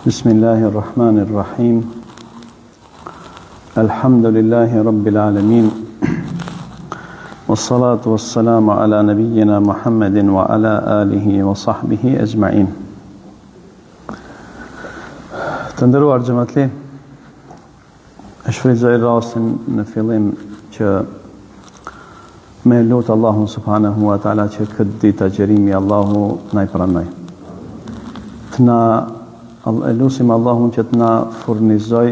بسم الله الرحمن الرحيم الحمد لله رب العالمين والصلاة والسلام على نبينا محمد وعلى آله وصحبه أجمعين Të nderuar xhematli, E shfrytëzoj rastin në fillim që me lut Allahun subhanahu wa taala që këtë ditë agjërimi Allahu të na i pranoj. Të na e lusim Allahun që të na furnizoj,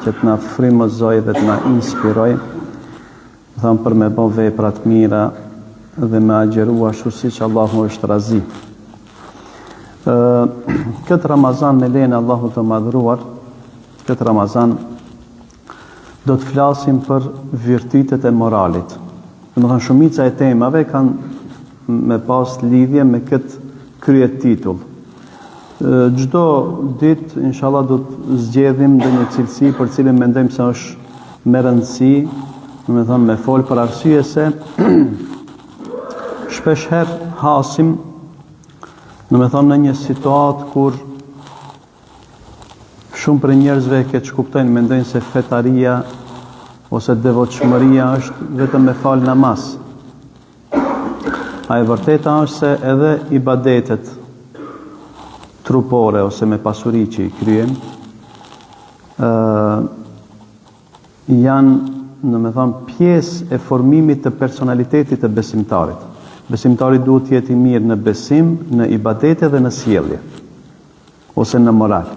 që të na frymëzoj dhe të na inspiroj, domethanë për me bo vepra të mira dhe me agjëru ashtu siç Allahu është razi. Ë këtë Ramazan me lejen e Allahut të madhëruar, Këtë Ramazan do të flasim për virtytet e moralit. Domethanë shumica e temave kanë me pas lidhje me këtë kryetitull. Çdo ditë inshallah do të zgjedhim ndonjë cilësi për cilën mendojmë se është me rëndësi, domethanë me fol për arsye se shpesh herë hasim domethanë në një situatë kur Shumë prej njerëzve e keqkuptojnë, mendojnë se fetaria ose devotshmëria është vetëm me fal namaz. A e vërteta është se edhe ibadetet trupore ose me pasuri që i kryejmë, ë janë, domethanë, pjesë e formimit të personalitetit të besimtarit. Besimtari duhet të jetë i mirë në besim, në ibadete dhe në sjellje. ose në moral.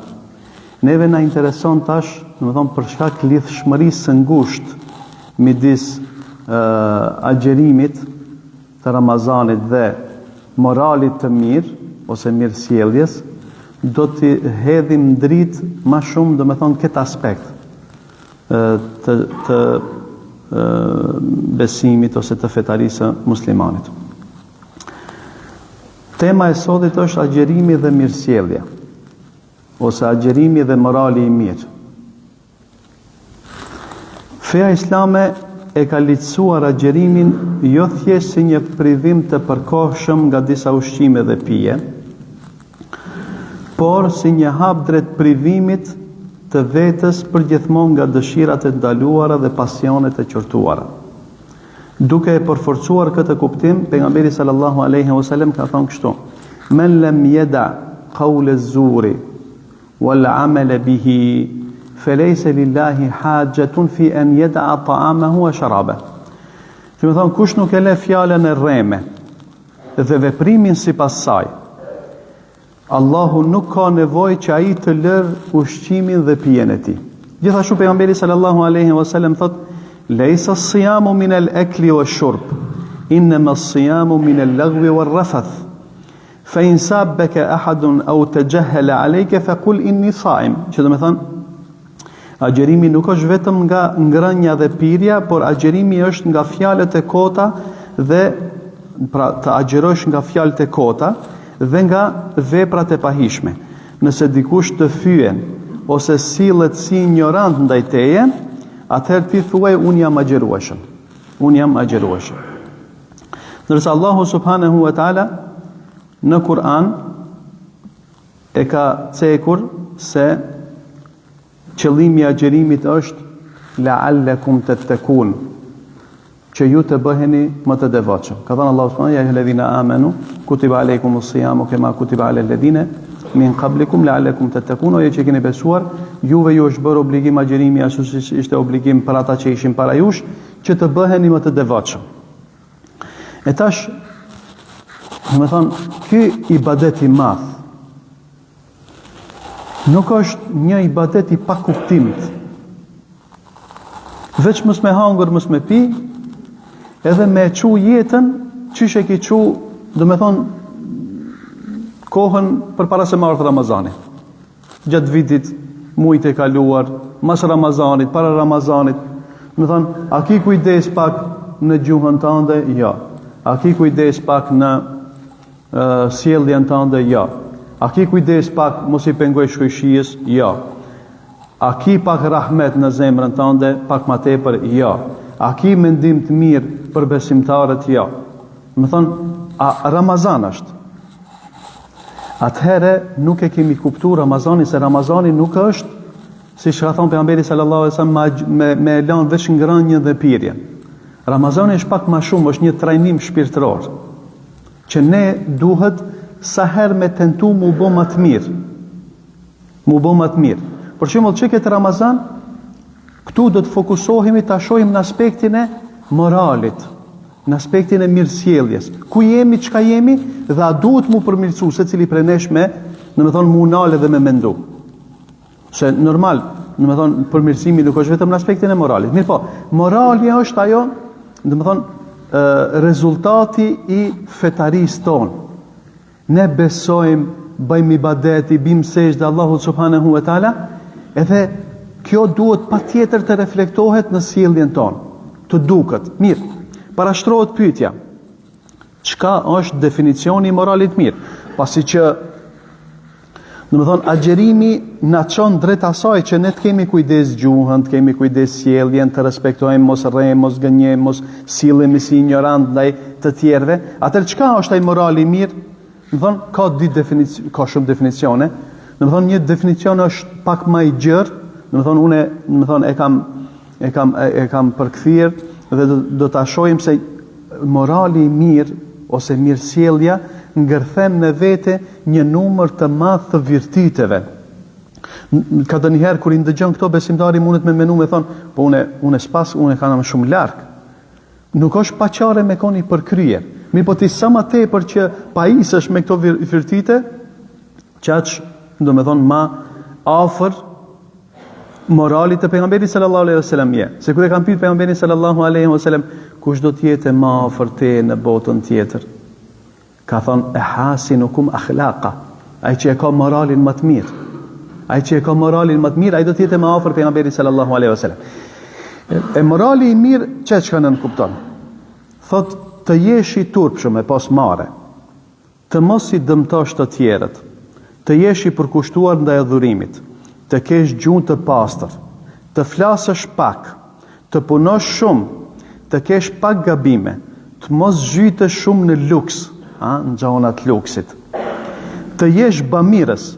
Neve na intereson tash, domethonë për shkak lidhshmërisë së ngushtë midis agjërimit të Ramazanit dhe moralit të mirë ose mirësjelljes, do të hedhim dritë ma shumë, domethonë këtë aspekt të të besimit ose të fetarisë së muslimanit. Tema e sotit është agjërimi dhe mirësjellja, ose agjërimi dhe morali i mirë. Feja islame e ka ligjësuar agjërimin jo thjesht si një privim të përkohshëm nga disa ushqime dhe pije, por si një hap drejt privimit të vetes përgjithmonë nga dëshirat e ndaluara dhe pasionet e qortuara. Duke e përforcuar këtë kuptim, pejgamberi sallallahu alaihi wasallam ka thënë kështu: "Men lam yada qawl az-zuri wal amal bihi falaysa lillahi hajatun fi an yada'a ta'amahu wa sharaba." Domethonë kush nuk e le fjalën e rreme dhe veprimin sipas saj, Allahu nuk ka nevojë që ai të lërë ushqimin dhe pijen e tij. Gjithashtu pejgamberi sallallahu alaihi wasallam thotë: "Lejsa as-siyamu min al-akli wash-shurb, innama as-siyamu min al-laghwi war-rafath. Fa in sabbaka ahadun aw tajahhala alayka faqul inni sa'im." Që domethonë Agjërimi nuk është vetëm nga ngrënia dhe pirja, por agjërimi është nga fjalët e kota dhe pra të agjërosh nga fjalët e kota dhe nga veprat e pahijshme. Nëse dikush të fyen ose sillet si injorant ndaj teje, atëherë ti thuaj unë jam agjërueshëm. Unë jam agjërueshëm. Ndërsa Allahu subhanahu wa taala në Kur'an e ka cekur se qëllimi i agjërimit është la'allakum tattaqun që ju të bëheni më të devotshëm. Ka thënë Allahu subhanahu ja ejuhalladhina amanu kutiba alaykumus siyamu kama kutiba alal ladhina min qablikum la'allakum tattaqun. O ju që keni besuar, juve ju është bërë obligim agjërimi ashtu siç ishte obligim për ata që ishin para jush, që të bëheni më të devotshëm. E tash, domethonë, ky ibadet i madh, nuk është një ibadet i pakuptimt. Veç mos me hangër, mos me pi, edhe me e çu jetën, qysh e ki çu, domethonë, kohën përpara se me ardhë Ramazani. gjatë vitit, mujt e kaluar, mas Ramazanit, para Ramazanit, domethonë, a ki kujdes pak në gjuhën tënde? Jo. A ki kujdes pak në uh, sjelljen tënde? Jo. A ki kujdes pak mos i pengojsh kojshisë? Jo. A ki pak rahmet në zemrën tënde, pak ma tepër? Jo. A ki mendim të mirë për besimtarët? Jo. Domethonë, a Ramazan është? Atëherë nuk e kemi kuptu Ramazanin se Ramazani nuk është siç ka thonë pejgamberi sallallahu alajhi wasallam me me e lanë veç ngrënien dhe pirjen. Ramazani është pak ma shumë, është një trajnim shpirtëror që ne duhet sa herë me tentu mu bo ma të mirë. Mu bo ma të mirë. Për shembull, që këtë Ramazan këtu do të fokusohemi ta shohim në aspektin e moralit, në aspektin e mirësjelljes. Ku jemi, çka jemi dhe a duhet mu përmirësu secili prej nesh me, domethonë mu nalë dhe me mendu. Se normal, domethonë përmirësimi nuk është vetëm në aspektin e moralit. Mirëpo, morali është ajo, domethonë rezultati i fetarisë tonë. Ne besojmë, bëjmë ibadet, i bimë sexhde Allahut subhanahu wa taala, edhe kjo duhet patjetër të reflektohet në sjelljen tonë, të duket. Mirë, parashtrohet pyetja. Çka është definicioni i moralit mirë? Pasi që Domethonë, agjërimi na çon drejt asaj që ne të kemi kujdes gjuhën, të kemi kujdes sjelljen, të respektojmë, mos rrejmë, mos gënjejmë, mos sillemi si injorant ndaj të tjerëve. Atëherë çka është ai morali i mirë? Domethonë, ka dy definicione, ka shumë definicione. Domethonë, një definicion është pak ma i gjerë, domethonë, une, domethonë, e kam, e kam, e, e kam përkthyer dhe do, do ta shohim se morali i mirë ose mirësjellja ngërthen në vete një numër të madh të virtyteve. Ka ndonjëherë kur i ndëgjon këto besimtari mundet me menu me thonë, po une, une s'pas, une kam shumë larg. Nuk është paqare me kon i përkryer. Mirëpo ti sa ma tepër që pajisesh me këto virtyte, qaq, domethonë, ma afër moralit të pejgamberit sallallahu alaihi wasallam je. Se kur e kanë pyet pejgamberin sallallahu alaihi wasallam, kush do të jetë më afër teje në botën tjetër? Ka thonë ehasinukum akhlaqa, ai që e ka moralin më të mirë. Ai që e ka moralin më të mirë, ai do të jetë më afër pejgamberit sallallahu alaihi wasallam. E morali i mirë që çka nënkupton? Thot të jesh i turpshëm e pas marre. Të mos i dëmtosh të tjerët, të jesh i përkushtuar ndaj adhurimit, të kesh gjuhë të pastër, të flasësh pak, të punosh shumë, të kesh pak gabime, të mos zhytesh shumë në luks, a, në gjona të luksit. Të jesh bamirës,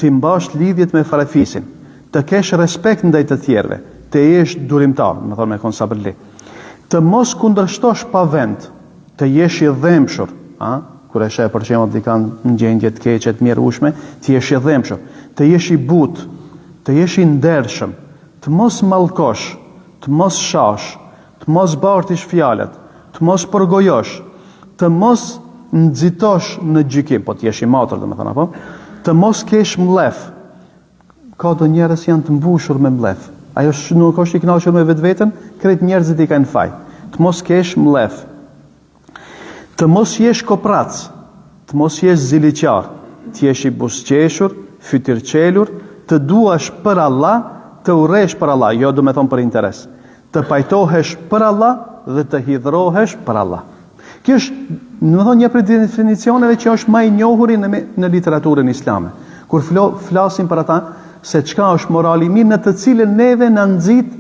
t'i mbash lidhjet me farefisin, të kesh respekt ndaj të tjerëve, të jesh durimtar, domethonë me kon sabërli. Të mos kundërshtosh pa vend, Të jesh i dhembshur, a? Kur e sheh për shembull dikan në gjendje të keqe, të mjerueshme, të jesh i dhembshur, të jesh i butë, të jesh i ndershëm, të mos mallkosh, të mos shash, të mos bartish fjalët, të mos përgojosh, të mos nxitosh në gjykim, po të jesh i matur, domethënë apo, të mos kesh mllef, Ka do njerëz janë të mbushur me mllef. Ai është nuk është i kënaqur me vetveten, krejt njerëzit i kanë faj. Të mos kesh mllef. Të mos jesh koprac, të mos jesh ziliqar, të jesh i buzëqeshur, fytyrçelur, të duash për Allah, të urresh për Allah, jo domethonë për interes. Të pajtohesh për Allah dhe të hidhrohesh për Allah. Kjo është, domethonë, një prej definicioneve që është ma i njohuri në, në literaturën islame. Kur flo, flasim për ata se çka është morali i mirë në të cilën neve na nxit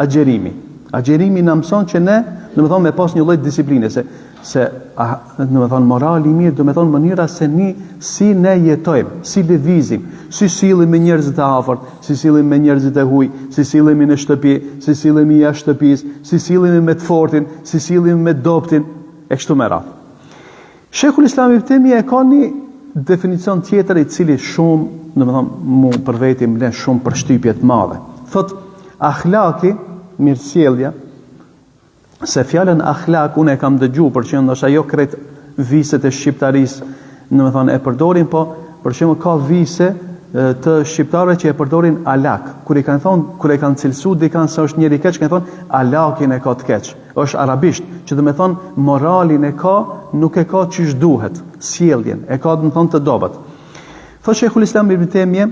agjërimi. Agjërimi na mëson që ne, domethonë, me pas një lloj disipline, se, se a, domethonë, morali i mirë, domethonë, mënyra se një, si ne jetojmë, si lëvizim, si sillemi me njerëzit e afërt, si sillemi me njerëzit e huaj, si sillemi në shtëpi, si sillemi jashtë shtëpisë, si sillemi me të fortin, si sillemi me të dobtin, e kështu me radhë. Shejhul Islam Ibn Tejmije e ka një definicion tjetër i cili shumë, domethonë, mu për veti më lën shumë përshtypje të madhe. Thot, ahlaki, mirësjellja, se fjalën ahlak unë e kam dëgju për që ndoshta jo krejt viset e shqiptarisë, domethonë e përdorin, po për shembull ka vise të shqiptarëve që e përdorin alak. Kur i kanë thonë, kur e kanë cilësu dikan se është njeri i keq, kanë thonë alakin e ka të keq. Është arabisht, që domethonë moralin e ka, nuk e ka qysh duhet, sjelljen, e ka domethonë të dobët. Thotë Shejhul Islam Ibn Tejmije,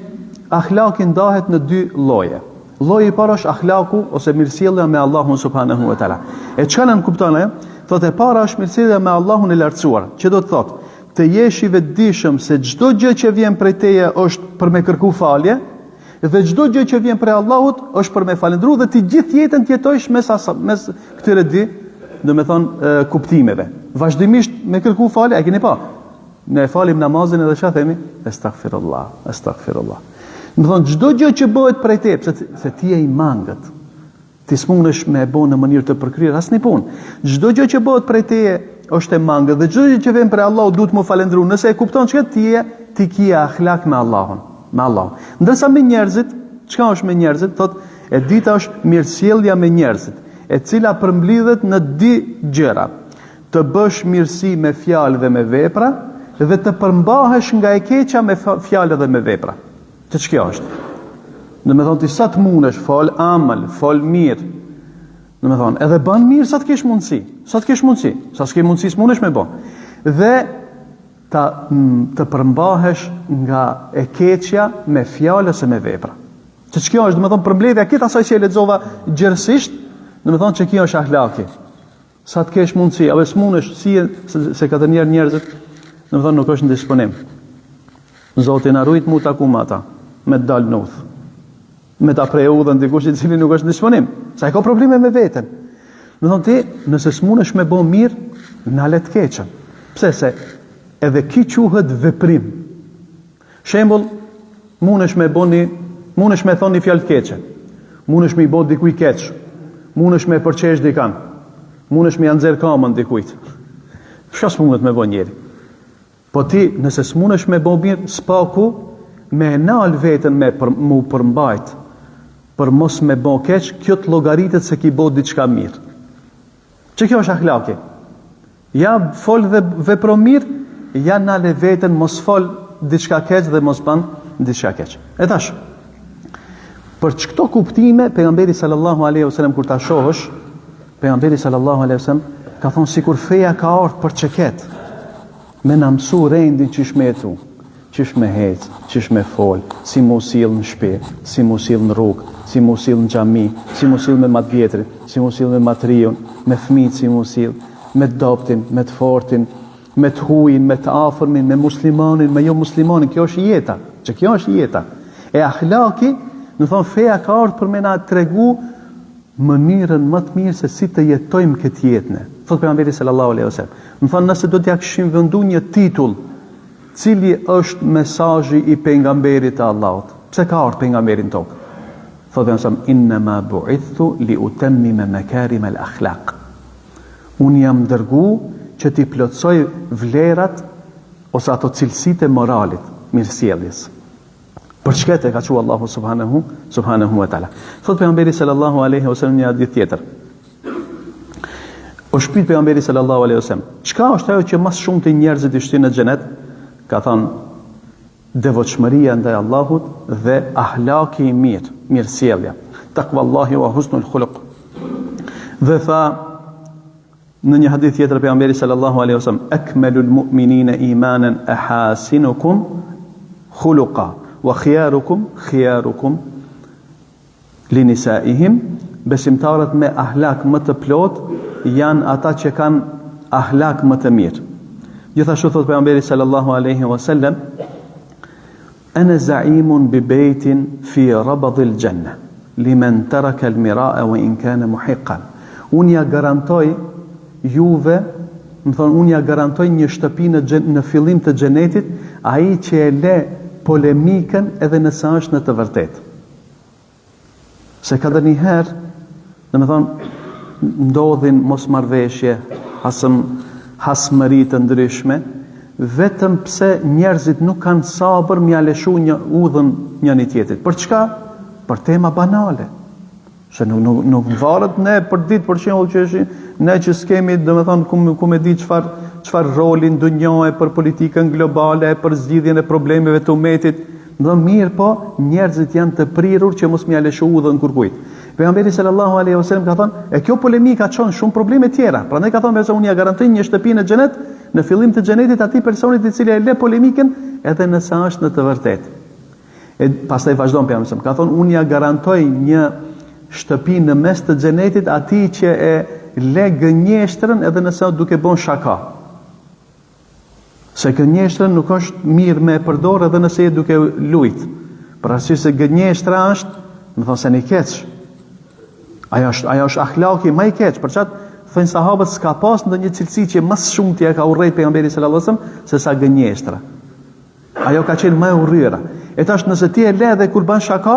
ahlaki ndahet në dy lloje. Lloji i parë është ahlaku ose mirësjellja me Allahun subhanahu wa taala. E çka nënkupton ajo? Thotë e para është mirësjellja me Allahun e lartësuar, që do të thotë të jesh i vetëdijshëm se çdo gjë që vjen prej teje është për me kërku falje dhe çdo gjë që vjen prej Allahut është për me falëndru dhe ti gjithë jetën të jetojsh mes asa, mes këtyre dy, domethonë kuptimeve. Vazhdimisht me kërku falje, e keni pa. Ne e falim namazin edhe çka themi? Estagfirullah, estagfirullah. Domethonë, çdo gjë që bëhet prej teje, pse se ti je i mangët. Ti s'mundesh me e bo në mënyrë të përkryer asnjë punë. Çdo gjë që bëhet prej teje është e mangët dhe çdo gjë që vjen prej Allahut duhet m'u falendru. Nëse e kupton çka ti je, ti ki ahlak me Allahun, me Allahun. Ndërsa me njerëzit, çka është me njerëzit? Thot, e dyta është mirësjellja me njerëzit, e cila përmblidhet në dy gjëra. Të bësh mirësi me fjalë dhe me vepra dhe të përmbahesh nga e keqja me fjalë dhe me vepra. Që ç'kjo është? Domethonë ti sa të mundesh, fol amël, fol mirë. Domethonë, edhe bën mirë sa të kesh mundësi. Sa të kesh mundësi. Sa s'ke mundësi s'mundesh me bo. Dhe ta, të përmbahesh nga e keqja me fjalë ose me vepra. Që ç'kjo është, domethonë, përmbledhja krejt asaj që e lexova gjerësisht, domethonë që kjo është ahlaki. Sa të kesh mundësi, apo s'mundesh, si e, se, se ka të njerë njerëzit, domethonë nuk është në disponim. Zoti na rujt mu taku me ata, me të dalë në udhë. Me ta pre udhën dikush i cili nuk është në disponim. Se ai ka probleme me veten. Domethonë ti, nëse s'mundesh me bo mirë, nale të keqen. Pse se edhe ky quhet veprim. Shembull, mundesh me bo një, mundesh me thonë një fjalë të keqe. Mundesh me i bo dikujt keq. Mundesh me përqesh dikan. Mundesh me ia nxjerr kamën dikujt. Çka s'mundet me bo njeri? Po ti, nëse s'mundesh me bo mirë, s'paku me e nal veten me për, mu përmbajt për mos me bo keq, kjo të llogaritet se ki bo diçka mirë. Që kjo është ahlaki. Ja fol dhe vepro mirë, ja nale veten mos fol diçka keq dhe mos ban diçka keq. E tash, për qëkto kuptime, pejgamberi sallallahu alaihi wasallam kur ta shohësh, pejgamberi sallallahu alaihi wasallam ka thonë sikur feja ka ardhur për qëket. Me na mësu rendin qysh me jetu, qysh me hec, qysh me fol, si mu sill në shpi, si mu sill në rrugë, si mu sill në xhami, si mu sill me ma të vjetrin, si mu sill me ma të riun, me fëmijët si mu sill, me të dobtin, me të fortin, me të hujin, me të afërmin, me muslimanin, me jo muslimanin, kjo është jeta, që kjo është jeta. E ahlaki, domethonë feja ka ardhur për me na tregu mënyrën më të mirë se si të jetojmë këtë jetë ne. Thot pejgamberi sallallahu alaihi wasallam. Domethonë nëse do t'ia kishim vendu një titull, cili është mesazhi i pejgamberit të Allahut? Pse ka ardhur pejgamberi në tokë? Thot pejgamberi inna ma bu'ithtu li utammima makarim al-akhlaq. Unë jam dërgu që t'i plotësoj vlerat ose ato cilësitë e moralit, mirësjelljes. Për çka e ka çu Allahu subhanahu subhanahu wa taala. Thot pejgamberi sallallahu alaihi wasallam një hadith tjetër. Është pyet pejgamberi sallallahu alaihi wasallam, çka është ajo që më së shumti njerëzit i shtin në xhenet? Ka thënë devotshmëria ndaj Allahut dhe ahlaki i mirë, mirësjellja. Takvallahi wa husnul khuluq. Dhe tha Në një hadith tjetër pejgamberi sallallahu alaihi wasallam, "Akmalul mu'minina imanan ahasinukum khuluqa wa khiyarukum khiyarukum li nisaihim." Besimtarët me ahlak më të plot janë ata që kanë ahlak më të mirë. Gjithashtu thot pejgamberi sallallahu alaihi wasallam, Ene zaimun bi bejtin fi rabadil xhenne, limen terake el mirae wa in kane muhiqqan. Unë ja garantoj juve, domethonë unë ja garantoj një shtëpi në në fillim të xhenetit, ai që e le polemikën edhe nëse është në të vërtetë. Se ka ndonjëherë, domethonë, ndodhin mosmarrëveshje, hasëm, hasmëri të ndryshme, vetëm pse njerëzit nuk kanë sabër me ia lëshu një udhën njëni tjetrit. Për çka? Për tema banale. Se nuk, nuk, nuk varet ne për ditë për shembull që është ne që s'kemi, domethonë, ku, ku me di çfarë çfarë roli në dunja e për politikën globale, për zgjidhjen e problemeve të umetit, Domethonë mirëpo, njerëzit janë të prirur që mos me ia lëshu udhën kurkujt. Pejgamberi sallallahu alaihi wasallam ka thënë, e kjo polemika çon shumë probleme tjera. Prandaj ka thënë se unë ja garantoj një shtëpi në xhenet, në fillim të xhenetit atij personit i cili e le polemikën edhe nëse është në të vërtetë. E pastaj vazhdon pejgamberi ka thënë unë ja garantoj një shtëpi në mes të xhenetit atij që e le gënjeshtrën edhe nëse është duke bon shaka. Se gënjeshtrën nuk është mirë me e përdor edhe nëse je duke lujt. Për arsye se gënjeshtra është, domethonë sen i keq. Ajo është, ajo është ahlaki më i keq. Për çat. thonë sahabët s'ka pas ndonjë cilësi që më së shumti e ka urrejt pejgamberi sallallahu alajhi wasallam se sa gënjeshtra. Ajo ka qenë më e urryera. E tash nëse ti e le dhe kur bën shaka,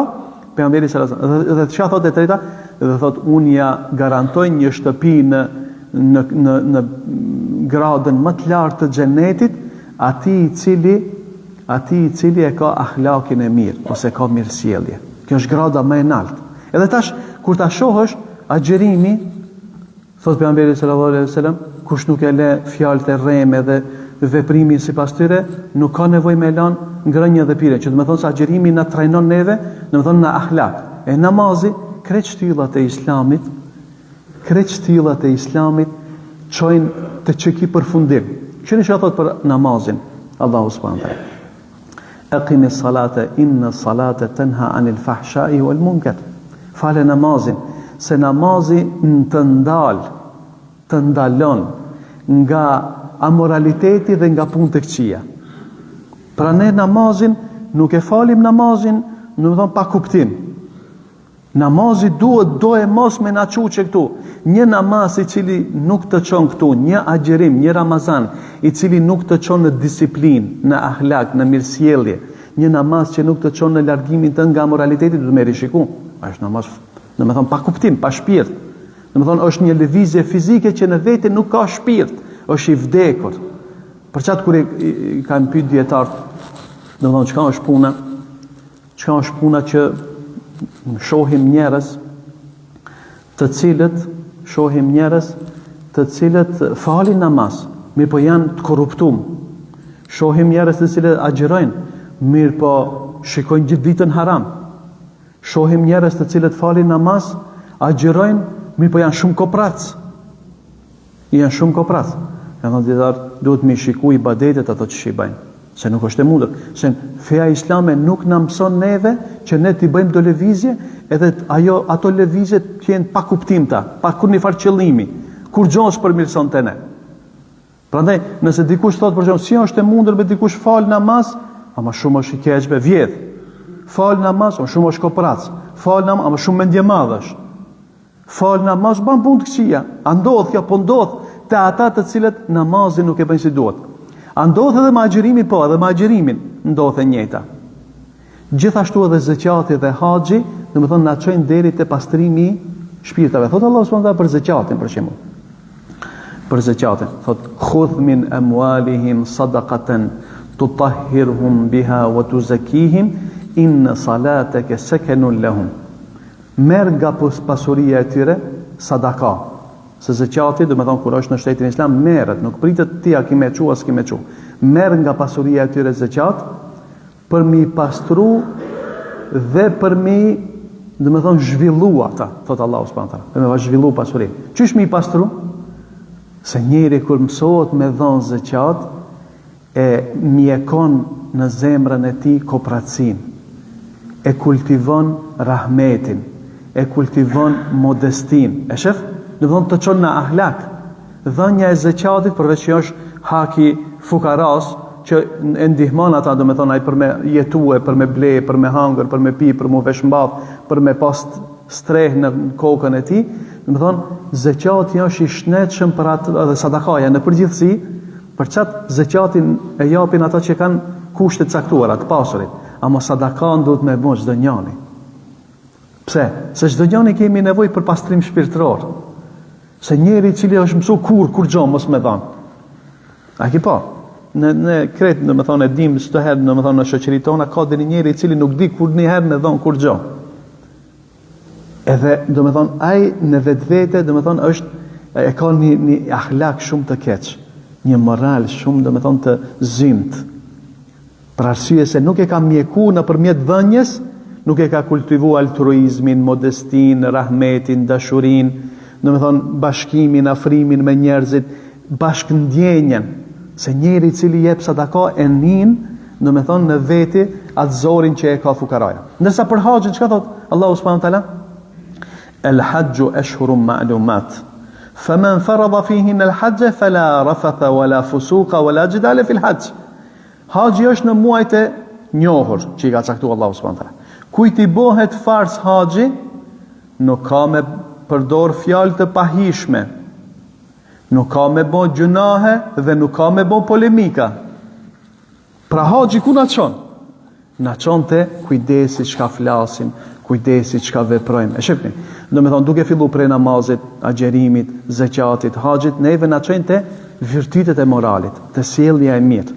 pejgamberi sallallahu alajhi wasallam dhe, dhe çka thotë e treta, dhe thotë unë ja garantoj një shtëpi në në në në gradën më të lartë të xhenetit atij i cili atij i cili e ka ahlakin e mirë ose ka mirësjellje. Kjo është grada më e lartë. Edhe tash kur ta shohësh agjërimi Thotë Pejgamberi sallallahu alejhi ve selem, kush nuk e le fjalët e rreme dhe veprimin sipas tyre, nuk ka nevojë me lan ngrënien dhe pirjen, që do të thonë se agjërimi na trajnon neve, do të thonë në ahlak. E namazi, krejt shtyllat e Islamit, krejt shtyllat e Islamit çojnë te qiky përfundim. Qyre çka thotë për namazin Allahu subhanahu wa taala. Aqimi salate inna salate tenha anil fahshai wal munkar. Fale namazin, se namazi të ndal, të ndalon nga amoraliteti dhe nga punët e këqija. Pra ne namazin nuk e falim namazin, domethonë pa kuptim. Namazi duhet doemos me na çu qe këtu. Një namaz i cili nuk të çon këtu, një agjërim, një Ramazan i cili nuk të çon në disiplinë, në ahlak, në mirësjellje, një namaz që nuk të çon në largimin tënd nga amoraliteti, duhet me rishiku. Është namaz, domethonë pa kuptim, pa shpirt. Domethonë është një lëvizje fizike që në vete nuk ka shpirt, është i vdekur. Për qatë kur i, i kanë pyet dijetarët, domethonë çka është puna? Çka është puna që shohim njerëz të cilët shohim njerëz të cilët falin namaz, mirëpo janë të korruptum. Shohim njerëz të cilët agjërojnë, mirëpo shikojnë gjithë ditën haram. Shohim njerëz të cilët falin namaz, agjërojnë, mirëpo janë shumë koprac. Janë shumë koprac. Kanë thënë dijetarët, duhet me shiku ibadetet ato që i bëjnë. Se nuk është e mundur. Se feja islame nuk na mëson neve që ne t'i bëjmë do lëvizje, edhe ajo, ato lëvizje të jenë pa kuptimta, pa kurrnjëfarë qëllimi. Kurgjo s'përmirëson te ne. Prandaj, nëse dikush thotë për shembull, si është e mundur me dikush fal namaz, ama shumë është i keq be vjedh. Fal namaz, ama shumë është koprac. Fal namaz, ama shumë mendjemadh është. Fal namaz, ban punë të këqija. A ndodh kjo? Po ndodh te ata të cilët namazin nuk e bëjnë si duhet. A ndodh edhe me agjërimin? Po, edhe me agjërimin ndodh e njëjta. Gjithashtu edhe zeqati dhe haxhi, domethonë na çojnë deri te pastrimi i shpirtave. Thotë Allahu subhanahu wa taala për zeqatin për shembull. Për zeqatin, thotë khudh min amwalihim sadaqatan tutahhirhum biha wa tuzakkihim inna salataka sakanun lahum. Merr nga pasuria e tyre sadaka. Se zeqati, domethonë kur është në shtetin islam, merret, nuk pritet ti a ki me çu a s'ki me çu. Merr nga pasuria e tyre zeqat për me i pastru dhe për me domethonë zhvillu ata, thot Allahu subhanahu wa taala, për me va zhvillu pasurinë. Qysh me i pastru? Se njeri kur mësohet me dhon zeqat, E mjekon në zemrën e tij kopracinë, e kultivon rahmetin, e kultivon modestinë. E shef? Domethonë të çon në ahlak. Dhënia e zeqatit përveç që është haki fukaras që e ndihmon ata, domethonë ai për me jetue, për me ble, për me hangër, për me pi, për mu veshmbath, për me pas strehë në kokën e tij, domethonë zeqati është i shnetshëm për atë edhe sadakaja në përgjithësi, Për qat zeqatin e japin ata që kanë kushte të caktuara, të pasurit. Ama sadakan duhet me bo çdo njani. Pse? Se çdo njani kemi nevojë për pastrim shpirtëror. Se njeri i cili është mësu kurr, kurgjo mos me dhanë. A ki pa? Ne, ne krejt, domethonë, e dim çdo herë, domethonë, në shoqëritë tona, ka dhe një njeri i cili nuk di kurrnjëherë me dhanë kurgjo. Edhe, domethonë, ai në vetvete, domethonë, është, e ka një, një ahlak shumë të keq, një moral shumë, domethonë, të zymtë. Për arsye se nuk e ka mjeku nëpërmjet dhënies, nuk e ka kultivu altruizmin, modestinë, rahmetin, dashurinë, domethonë, bashkimin, afrimin me njerëzit, bashkëndjenjën, se njeri i cili jep sadaka e nin, domethonë në veti atë zorin që e ka fukaraja. Ndërsa për haxhin çka thot Allahu subhanahu wa taala? El haxhu eshhurun ma'lumat. Faman farada fihin el haxhe fala rafatha wala fusuqa wala jidale fil haxh. Haxhi është në muajt e njohur që i ka caktuar Allahu subhanahu wa taala. Kujt i bëhet farz haxhi, nuk ka me përdor fjalë të pahishme. Nuk ka me bo gjynahe dhe nuk ka me bo polemika. Pra haxhi ku na çon? Na çon te kujdesi çka flasim, kujdesi çka veprojmë. E shihni? Domethonë, duke fillu prej namazit, agjerimit, zeqatit, haxhit, neve na çojnë te virtytet e moralit, te sjellja e mirë.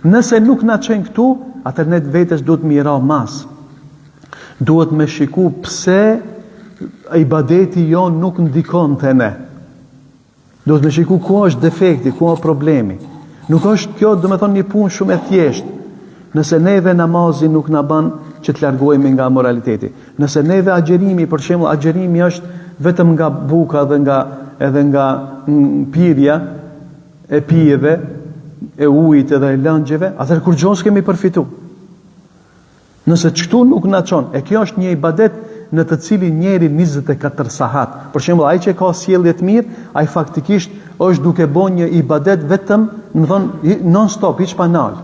Nëse nuk na çojnë këtu, atëherë ne vetes duhet me i ra mas. Duhet me shiku pse ibadeti jonë nuk ndikon te ne. Duhet me shiku ku është defekti, ku është problemi. Nuk është kjo, domethonë, një punë shumë e thjeshtë. Nëse neve namazi nuk na ban që të largohemi nga amoraliteti. Nëse neve agjërimi, për shembull, agjërimi është vetëm nga buka dhe nga edhe nga pirja e pijeve, e ujit edhe e lëngjeve, atëherë kurgjo s'kemi përfitu. Nëse qëtu nuk na çon, e kjo është një ibadet në të cilin njeri 24 sahat. Për shembull, ai që ka sjellje të mirë, ai faktikisht është duke bo një ibadet vetëm, domethonë, non stop, hiç pa nal.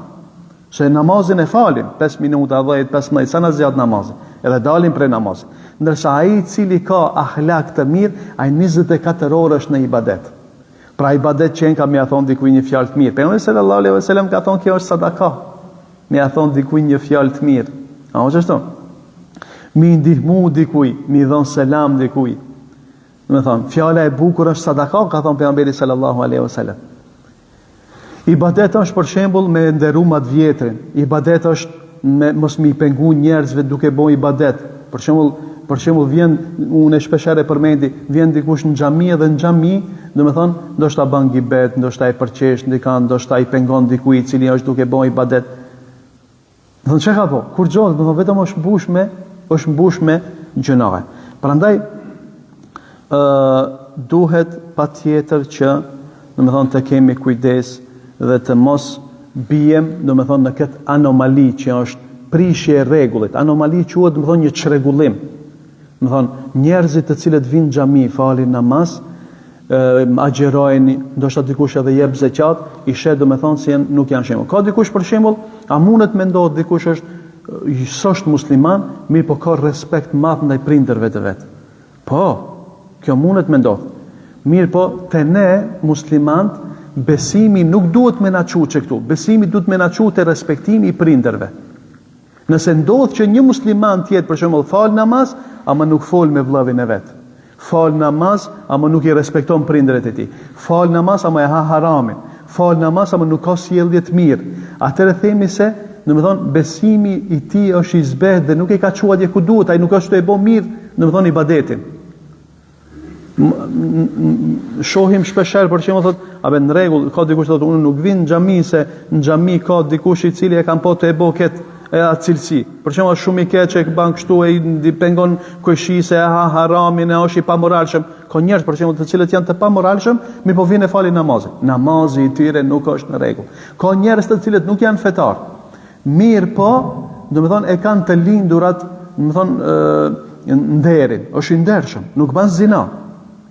Se namazin e falim, 5 minuta, 10, 15, sa na zgjat namazi, edhe dalim prej namazit. Ndërsa ai i cili ka ahlak të mirë, ai 24 orë është në ibadet. Pra ibadet qenka me ia thonë dikujt një fjalë të mirë. Pejgamberi sallallahu alaihi wasallam ka thonë kjo është sadaka. Me ia thonë dikujt një fjalë të mirë. A është ashtu? Me i ndihmu dikujt, me i dhon selam dikujt. Domethonë, fjala e bukur është sadaka, ka thonë pejgamberi sallallahu alaihi wasallam. Ibadet është për shembull me nderu ma të vjetrin. Ibadet është me mos me i pengu njerëzve duke bo ibadet. Për shembull, për shembull vjen unë shpeshherë e përmendi, vjen dikush në xhami edhe në xhami, domethonë, ndoshta bën gibet, ndoshta e përqesh dikan, ndoshta i pengon dikujt i cili është duke bo ibadet. Domethonë çka ka bo? Kurgjo, domethonë vetëm është mbush me, është mbush me gjynahe. Prandaj ë duhet patjetër që domethonë të kemi kujdes dhe të mos biem, domethonë në këtë anomali që është prishje e rregullit. Anomali quhet domethonë një çrregullim. Domethonë njerëzit të cilët vijnë në xhami, falin namaz, agjërojnë, ndoshta dikush edhe jep zeqat, i sheh domethonë se janë, nuk janë shembull. Ka dikush për shembull, a mundet me ndodh dikush është s'është musliman, mirëpo ka respekt madh ndaj prindërve të vet. Po, kjo mundet me ndodh. Mirëpo, te ne muslimant besimi nuk duhet me na çu që këtu. Besimi duhet me na çu te respektimi i prindërve. Nëse ndodh që një musliman të jetë për shembull fal namaz, ama nuk fol me vllavin e vet. Fal namaz, ama nuk i respekton prindërit e tij. Fal namaz, ama e ha haramin. Fal namaz, ama nuk ka sjellje të mirë. Atëherë themi se, domethonë, besimi i tij është i zbehtë dhe nuk e ka çu atje ku duhet, ai nuk është tu e bo mirë, domethonë ibadetin. Shohim shpeshherë për shembull thotë, a be në rregull, ka dikush thotë unë nuk vij në xhami se në xhami ka dikush i cili e kam pa tu e bo kët e atë cilësi. Për shembull është shumë i keq e bën kështu e i pengon kojshisë e ha haramin e është i pamoralshëm. Ka njerëz për shembull të cilët janë të pamoralshëm, mirëpo vijnë e falin namazin. Namazi i tyre nuk është në rregull. Ka njerëz të cilët nuk janë fetar. Mirëpo, domethonë, e kanë të lindurat, domethonë, nderin, është i ndershëm, nuk ban zina,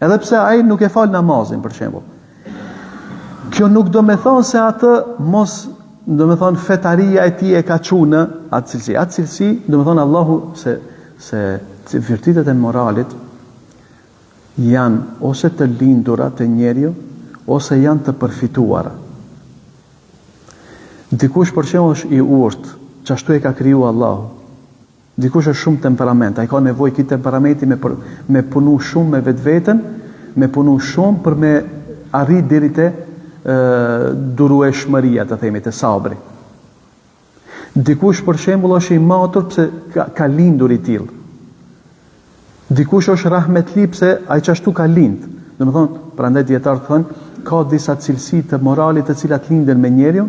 edhe pse ai nuk e fal namazin, për shembull. Kjo nuk do me thonë se atë mos, domethonë, fetaria e tij e ka çu në atë cilësi. Atë cilësi, domethonë, Allahu se, se virtytet e moralit janë ose të lindura te njeriu, ose janë të përfituara. Dikush për shembull është i urtë, qashtu e ka kriju Allahu. Dikush është shumë temperament, ai ka nevojë ky temperamenti me për, me punu shumë me vetveten, me punu shumë për me arrit deri te durueshmëria, të themi, te sabri. Dikush për shembull është i matur pse ka, ka lindur i tillë. Dikush është rahmetli pse ai qashtu ka lind. Domethonë, prandaj dijetarët thonë, ka disa cilësi të moralit të cilat linden me njeriun,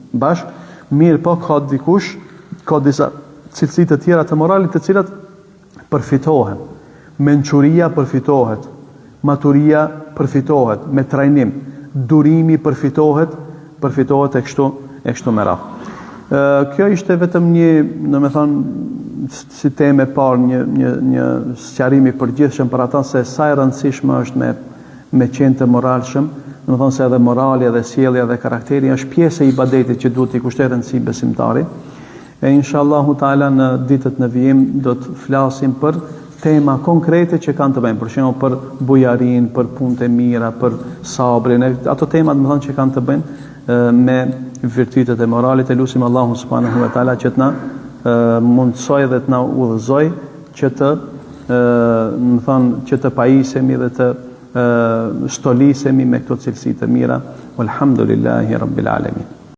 bashkë, mirëpo ka dikush, ka disa cilësi të tjera të moralit të cilat përfitohen. Mençuria përfitohet, maturia përfitohet me trajnim, durimi përfitohet, përfitohet e kështu e kështu me radhë. Ë kjo ishte vetëm një, domethonë, si temë e parë, një një një sqarim i përgjithshëm për ata se sa e rëndësishme është me me qenë të moralshëm, domethonë se edhe morali edhe sjellja dhe karakteri është pjesë e ibadetit që duhet t'i kushtojë rëndësi besimtari. E inshallahu teala në ditët në vijim do të flasim për. tema konkrete që kanë të bëjnë, për shembull për bujarinë, për punët e mira, për sabrin, e, ato tema domethënë që kanë të bëjnë me virtytet e moralit, e lusim Allahun subhanahu wa taala që të na mundësojë dhe të na udhëzojë që të domethënë që të pajisemi dhe të stolisemi me këto cilësi të mira. Walhamdulillahi rabbil alamin.